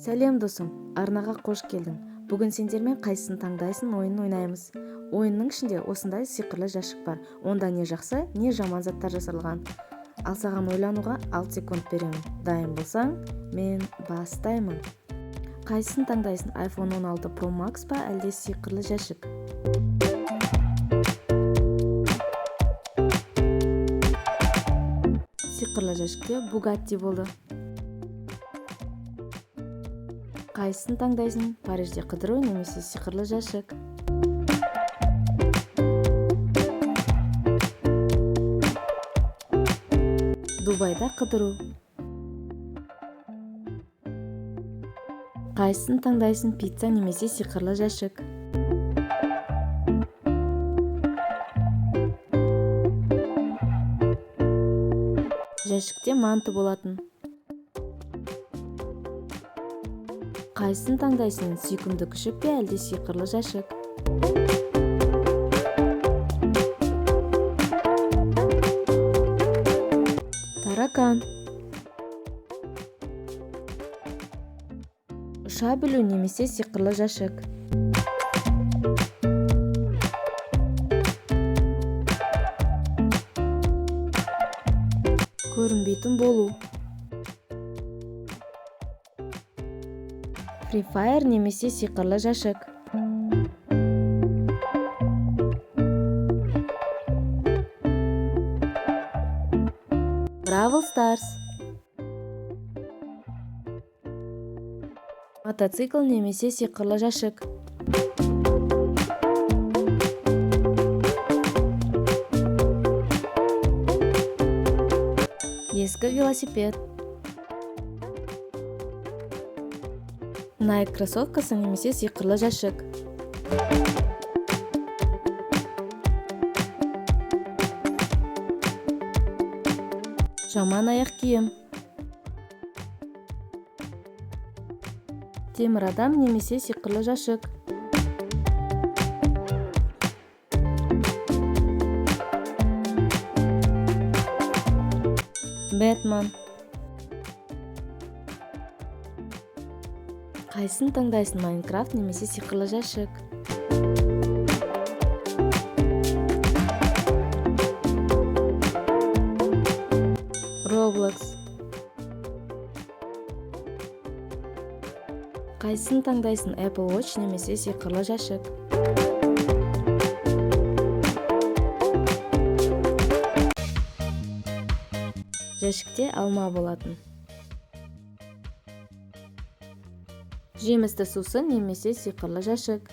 Сәлем, досым, арнаға қош келдің. Бүгін сендермен «Қайсысын таңдайсың» ойынын ойнаймыз. Ойынның ішінде осындай сиқырлы жәшік бар. Онда не жақсы, не жаман заттар жасырылған. Ал саған ойлануға 6 секунд беремін. Дайын болсаң, мен бастаймын. Қайсысын таңдайсың: iPhone 16 Pro Max па, әлде сиқырлы жәшік? Сиқырлы жәшікте Бугатти болды. Қайсысын таңдайсың: Парижде қыдыру немесе сиқырлы жәшік? Дубайда қыдыру. Қайсысын таңдайсың: пицца немесе сиқырлы жәшік? Жәшікте манты болатын. Қайсысын таңдайсың: сүйкімді күшік пе, әлде сиқырлы жәшік? Таракан. Ұша білу немесе сиқырлы жәшік? Көрінбейтін болу. Free Fire немесе сиқырлы жәшік? Бравл Старс. Мотоцикл немесе сиқырлы жәшік? Ескі велосипед. Nike кроссовкасы немесе сиқырлы жәшік? Жаман аяқ киім. Темір адам немесе сиқырлы жәшік? Бэтмен. Қайсысын таңдайсың: Майнкрафт немесе сиқырлы жәшік? Роблокс. Қайсысын таңдайсың: Apple Watch немесе сиқырлы жәшік? Жәшікте алма болатын. Жемісті сусын немесе сиқырлы жәшік?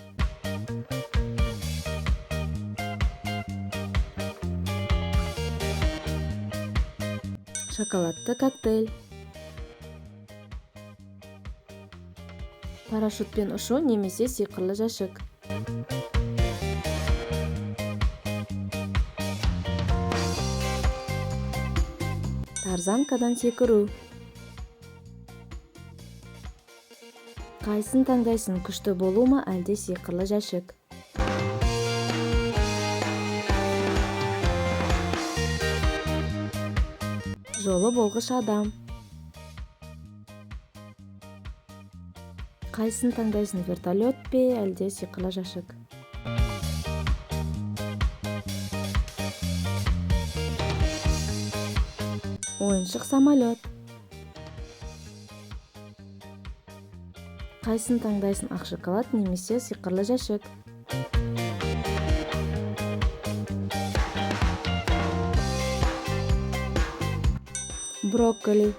Шоколадты коктейль. Парашютпен ұшу немесе сиқырлы жәшік? Тарзанкадан секіру. Қайсысын таңдайсың: күшті болу ма, әлде сиқырлы жәшік? Жолы болғыш адам. Қайсысын таңдайсың: вертолет пе, әлде сиқырлы жәшік? Ойыншық самолет. Қайсысын таңдайсың: ақ шоколад немесе сиқырлы жәшік? Брокколи.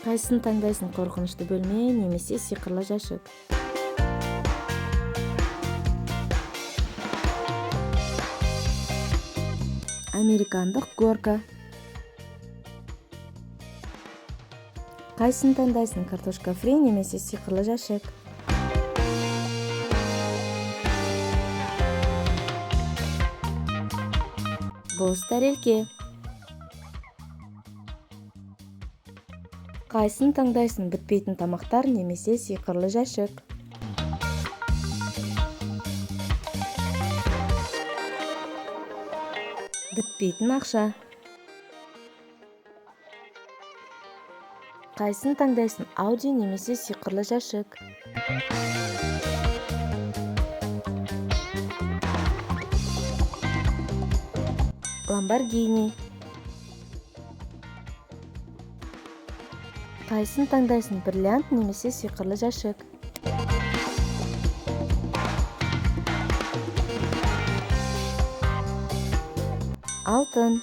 Қайсысын таңдайсың: қорқынышты бөлме немесе сиқырлы жәшік? Американдық горка. Қайсысын таңдайсың: картошка фри немесе сиқырлы жәшік? Бос тәрелке. Қайсысын таңдайсың: бітпейтін тамақтар немесе сиқырлы жәшік? Бітпейтін ақша. Қайсысын таңдайсың: Ауди немесе сиқырлы жәшік? Ламборгини. Қайсысын таңдайсың: бриллиант немесе сиқырлы жәшік? Алтын.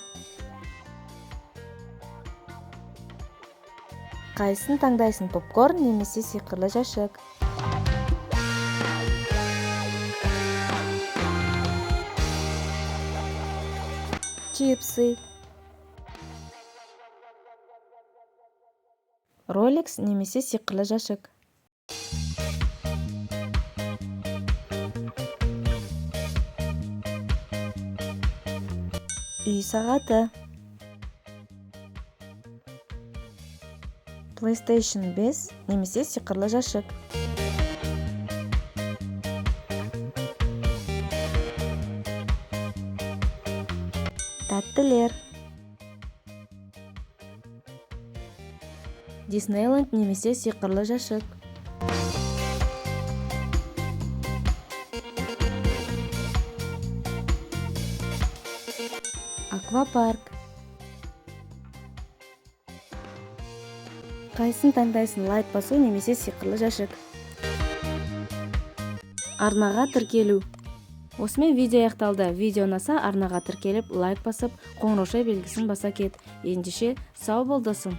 Қайсысын таңдайсың: попкорн немесе сиқырлы жәшік? Чипсы. Ролекс немесе сиқырлы жәшік? Үй сағаты. PlayStation 5 немесе сиқырлы жәшік? Тәттілер. Диснейленд немесе сиқырлы жәшік? Аквапарк. Қайсысын таңдайсың: лайк басу немесе сиқырлы жәшік? Арнаға тіркелу. Осымен видео аяқталды. Видео ұнаса, арнаға тіркеліп, лайк басып, қоңырауша белгісін баса кет. Ендеше, сау бол, досым.